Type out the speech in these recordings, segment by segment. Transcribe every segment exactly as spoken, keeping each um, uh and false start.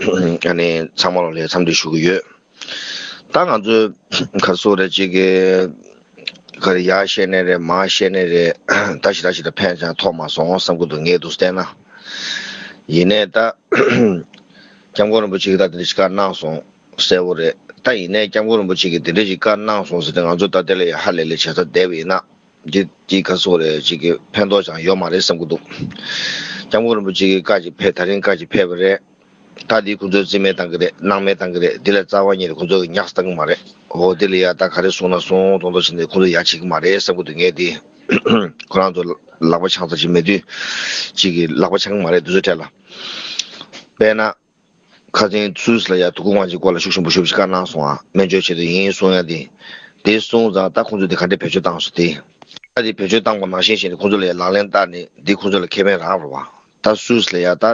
ཨ་ནི་ཚང་མ་ལ་ལས་འཚམས་འདྲི་ཞུ་གི་ཡོད། ད་ང་ཚོས་ག་རེ་ཟེར་དགོས་རེད། གཅིག་གི་ག་རེ་ཡར་བཤད་ནའི་རེད། མར་བཤད་ནའི་རེད། ད་ཞེ་དྲག་ཞེ་དྲག་ཕན་ཅང་ཐོགས་མ་སོང་བསམ་གྱི་འདུག་ངས་འདུག་བལྟས་ན། ཡིན་ནའི་ད་སྐྱབས་མགོན་རིན་པོ་ཆེ་གིས་ད་དེ་འདྲ་ཞིག་བཀའ་གནང་སོང་གསལ་པོ་རེད། ད་ཡིན་ནའི་སྐྱབས་མགོན་རིན་པོ་ཆེ་གིས་དེ་འདྲ་ཞིག་བཀའ་གནང་སོང་ཟེར་ཏེ་ང་ཚོ་ད་དེ་ལ་ཡ་ཧ་ལས་ལས་བྱས་ཚར་བསྡད་པ་ཡིན་ན། འདི་འདི་ག་རེ་ཟེར་དགོས་རེད། གཅིག་གི་ཕན་ཐོགས་ཅང་ཡོད་མ་རེད་བསམ་གྱི་འདུག་སྐྱབས་མགོན་རིན་པོ་ཆེ་གིས་བཀའ་ཅིག་ཕེབས། ད་རིང་བཀའ་ཅིག་ཕེབས་པ་རེད། ད་འདི་ཁོང་ཚོས་རྩིས་མེད་བཏང་གི་རེད། སྣང་མེད་བཏང་གི་རེད། འདི་ལས་རྩ་བ་ཉིད་ནས་ཁོང་ཚོས་ཉག་བཏང་གི་མ་རེད། འོ་འདི་ལ་ཡ་ད་ག་རེ་གསུངས་ན་གསུངས་མདོག་མདོག་བྱས་ནས་ཁོང་ཚོས་ཡ་བྱེད་ཀྱི་མ་རེད་བསམ་གྱི་འདུག་ངས་འདི་ཁོ་རང་ཚོ་ལག་པ་འཆང་ས་ཅིག་མེད་དུས་གཅིག་གི་ལག་པ་འཆང་གི་མ་རེད། འདི་ཚོའི་གྲས་ལ། དཔེར་ན། ཁ་སང་སུད་སི་ལ་ཡ་དུས་འཁོར་དབང་ཆེན་སྐོར་ལ་ཤུགས་ཆེན་པོ་ཞེ་པོ་ཅིག་བཀའ་གནང་སོང་ཨ། སྨན་བཅོས་ཆེད་དུ་ཡིན་གསུང་ཡ་དེ། དེ་སོང་ཙང་ད་ཁོང་ཚོས་དེ་ག་འདྲས་བེད་སྤྱོད་བཏང་སོང་དེ། ད་དེ་བེད་སྤྱོད་བཏང་པ་ནང་བཞིན་བྱས་ནས་ཁོང་ཚོ་ལ་ཡ་ལག་ལེན་བསྟར་ནས་དེ་ཁོང་ཚོ་ལ་ཁེ་ཕན་རག་རེད་བ། ད་སུད་སི་ལ་ཡ་ད་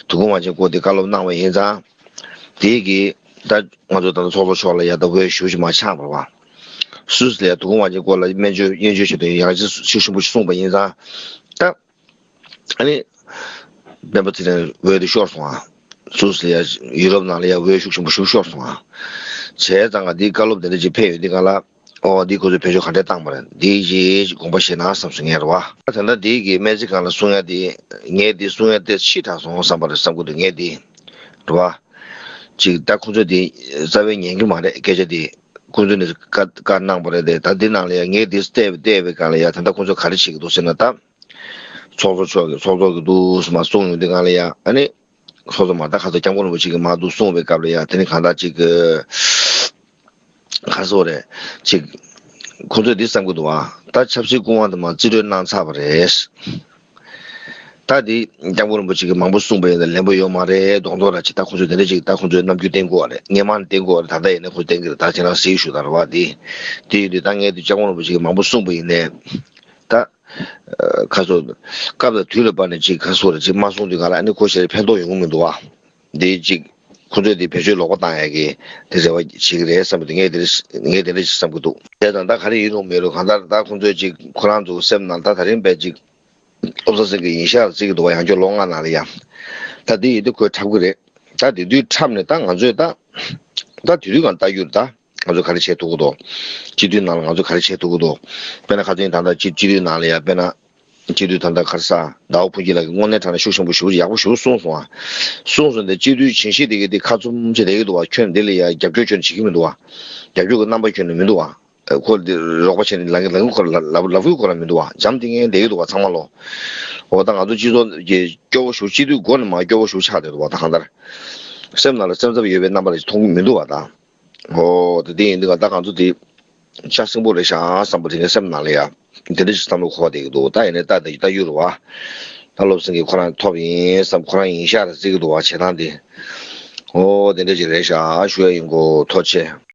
དུས་འཁོར་དབང་ཆེན་སྐོར་དེ་བཀའ་སློབ་གནང་བ་ཡིན་ཙང་། དེ་གིས་ད་ང་ཚོ་ད་ལྟ་ཚོགས་གཙོ་མཆོག་ལ་ཡ་ད་འོས་ཞེ་པོ་ཅིག་མར་འཆང་རེད་བ། སུད་སི་ལ་ཡ་དུས་འཁོར་དབང་ཆེན་སྐོར་ལ་སྨན་བཅོས་སྨན་བཅོས་ཆེད་དུ་ཡང་ཅིག་ཤུགས་ཆེན་པོ་ཞིག་གསུངས་པ་ཡིན་ཙང་། ད། ཨ་ནི། སྤེན་པ་ཚེ་རིང་འོས་དེ་ཤོར་སོང་ཨ། སུད་སི་ལ་ཡ་ཡུ་རོབ་ནང་ལ་ཡ་འོས་ཤུགས་ཆེན་པོ་ཞིག་ཤོར་སོང་ཨ། བྱས་ཙང་ང་འདིའི་བཀའ་སློབ་དེ་འདྲ་ཅིག་ཕེབས་ཡོད་འདི་ག་ལ། ཨོ་འདི་ཁོ་ཚོས་བེད་སྤྱོད་ག་འདྲས་བཏང་པ་རེད། འདི་ཅིག་དགོངས་པ་བཞེས་ན་བསམ་སོང་ངས་རེད་བ། ད་ད་ལྟ་འདི་གི་སྨན་རྩིས་ཁང་ལ་གསུང་ཡ་དེ། ངས་འདི་གསུང་ཡ་དེ་ཕྱི་དྲགས་སོང་བསམ་པ་རེད་བསམ་གི་འདུག་ངས་འདི། རེད་བ། ཅིག་ད་ཁོ་ཚོས་འདི་རྩ་བའི་ཉན་གི་མ་རེད་སྐད་ཆ་འདི། ཁོ་ཚོས་ནི་བཀའ་བཀའ་གནང་པ་རེད་དེ། ད་འདི་ནང་ལ་ཡ་ངས་འདི་བལྟས་བལྟས་པའི་སྒང་ལ་ཡ་ད་ལྟ་ཁོ་ཚོས་ག་རེ་བྱེད་ཀྱི་འདུག་ཟེར་ན་ད། ཚོགས་གཙོ་མཆོག་གིས་ཚོགས་གཙོ་གིས་འདུག་སེ་མར་གསུངས་ཡོང་དུས་སྒང་ལ་ཡ་ཨ་ནི། ཚོགས་གཙོ་མ་ད་ཁ་སང་སྐྱབས་མགོན་རིན་པོ་ཆེ་གིས་མར་འདུག་གསུངས་པའི་སྐབས་ལ་ཡ་དེ་ནི་གང་ལྟར་ཅིག་གི་ག་རེ་ཟེར་དགོས་རེད། ཅིག་ཁོ་ཚོས་འདི་བསམ་གྱི་འདུག་བ། ད་ཆབ་སྲིད་སྐུ་དབང་དུ་མར་རྩིས་སྤྲོད་གནང་ཚར་བ་རེད། ད་འདི་སྐྱབས་མགོན་རིན་པོ་ཆེ་གིས་མང་པོ་གསུངས་པ་ཡིན་ད་ལན་པོ་ཡོད་མ་རེད་མདོག་མདོག་ར་ཅིག་ད་ཁོ་ཚོས་དེ་འདྲ་ཅིག་ད་ཁོ་ཚོས་རྣམ་འགྱུར་བསྟན་དགོས་བ་རེད། སྔན་མ་ནས་བསྟན་དགོས་བ་རེད། ད་ལྟ་ཡིན་ན་ཁོ་ཚོས་བསྟན་གྱི་རེད། ད་ཁྱེད་རང་གཟིགས་ཞུ་དང་རེད་བ། འདི་འདི་ཡིན་དུས་ད་ངས་འདི་སྐྱབས་མགོན་རིན་པོ་ཆེ་གིས་མང་པོ་གསུངས་པ་ཡིན་ནའི་ད། ཁ་སོ། སྐབས་དང་དུས་ལ་བབས་ནས་ཅིག་ཁ་སོ་རེ་ཅིག་མ་གསུངས་དུས་ག་ལ་ཨ་ནི་ཁོ་ཞེ་དྲག་ཕན་ཐོགས་ཡོང་གི་མི་འདུག་བ། འདི་ཅིག་ཁོ་ཚོས་འདི་བེད་སྤྱོད་ལོག་པ་བཏང་ཡ་གི་དེ་རེ་བ་བྱེད་ཀྱི་རེད་བསམ་གྱི་འདུག་ངས་དེ་འདྲ་ངས་དེ་འདྲ་ཞིག་བསམ་གྱི་འདུག་དེ་དང་ད་ག་རེ་ཡིན་རུང་མེད་རུང་གང་ལྟར་ད་ཁོ་ཚོས་ཅིག་ཁོ་རང་ཚོ་སེམས་ནང་ད་ད་རིང་བས་ཅིག་སློབ་གསར་ཟིག་གི་ཡིན་ཤག་རྩིས་ཀྱི་འདུག་བ། ཡང་བསྐྱར་ལོ་ལྔ་ནང་ལ་ཡ། ད་འདི་ཡིན་དུས་ཁོས་འཁྲབ་ཀྱི་རེད། ད་དེ་དུས་འཁྲབ་ནས་ད་ང་ཚོས་ད། ད་དེ་དུས་གང་ལྟ་རྒྱུ་རེད་ད། ང་ཚོ་ག་རེ་བྱེད་ཐུབ་ཀྱི་འདུག་སྤྱི་འཐུས་ནང་ལ་ང་ཚོ་ག་རེ་བྱེད་ཐུབ་ཀྱི་འདུག་དཔེར་ན་ཁ་སང་ད་ལྟ་སྤྱི་སྤྱི་འཐུས་ནང་ལ་ཡ་དཔེར་ན། སྤྱི་འཐུས་ད་ལྟ་ག་རེ་ཟ་ཟླ་བ་ཕུན་སྐྱིད་ལགས་ཀྱིས་དངོས་གནས་དྲང་གནས་ཤུགས་ཆེན་པོ་ཞེ་པོ་ཡག་པོ་ཞེ་པོ་གསུངས་སོང་ཨ། གསུངས་སོང་དེ་སྤྱི་འཐུས་བྱིན་ཤེས་དེ་གི་དེ་ཁ་བཙུམ་བྱས་བསྡད་ཀྱི་འདུག་བ། ཁྱོན་འདི་ལ་ཡ་རྒྱབ་སྐྱོར་ཁྱོན་ནས་བྱེད་ཀྱི་མི་འདུག་བ། རྒྱབ་སྐྱོར་གྱི་རྣམ་པ་ཁྱོན་ནས་མི་འདུག་བ། ཁོ་འདི་རོགས་པ་བྱས་ནས་ལངས་ཀྱི་ལངས་ཀྱི་ཁོ་ལ་ལབ་ལབ་ཀྱི་ཁོ་ལ་མི་འདུག་བ། འཇམ་ཐིང་ངེ་བསྡད་ཀྱི་འདུག་བ་ཚང་མ་ལོ། འོ་ད་ང་ཚོ་སྤྱི་ཚོགས་ཀྱི་སྐྱོ་བོ་ཞེ་པོ་སྤྱི་འཐུས་མགོ་ནས་མར་སྐྱོ་བོ་ཞེ་པོ་ཆགས་བསྡད་འདུག་བ་ད་གང་ལྟར། སེམས་ནང་ལ་སེམས་འཚབ་ཡོད་པའི་རྣམ་པ་ལ་མཐོང་གི་མི་འདུག་བ་ད། ཨོ་དེ་དེ་ཡིན་དུས་ང་ད་ང་ཚོ་དེ་ཤ་སྲིང་པོ་རེད་ཤག་བསམ་པ་དེ་ངའི་སེམས་ནང་ལ་ཡ། དེ་འདྲ་ཞིག་བསམ་བློ་འཁོར་བསྡད་ཀྱི་འདུག་ད་ཡིན་ནའི་ལྟ་དེ་ལྟ་རྒྱུ་རུ་བ། ད་སློབ་ཟིན་གྱི་ཁོ་རང་ཐོབ་ཡིན་བསམ་ཁོ་རང་ཡིན་ཤག་རེད་བརྩི་གི་འདུག་བ་བྱེད་སྟངས་དེ། ཨོ་དེ་འདྲ་ཞིག་རེད་ཤག་ཞུ་ཡ་ཡིན་གོ་ཐུགས་རྗེ་ཆེ།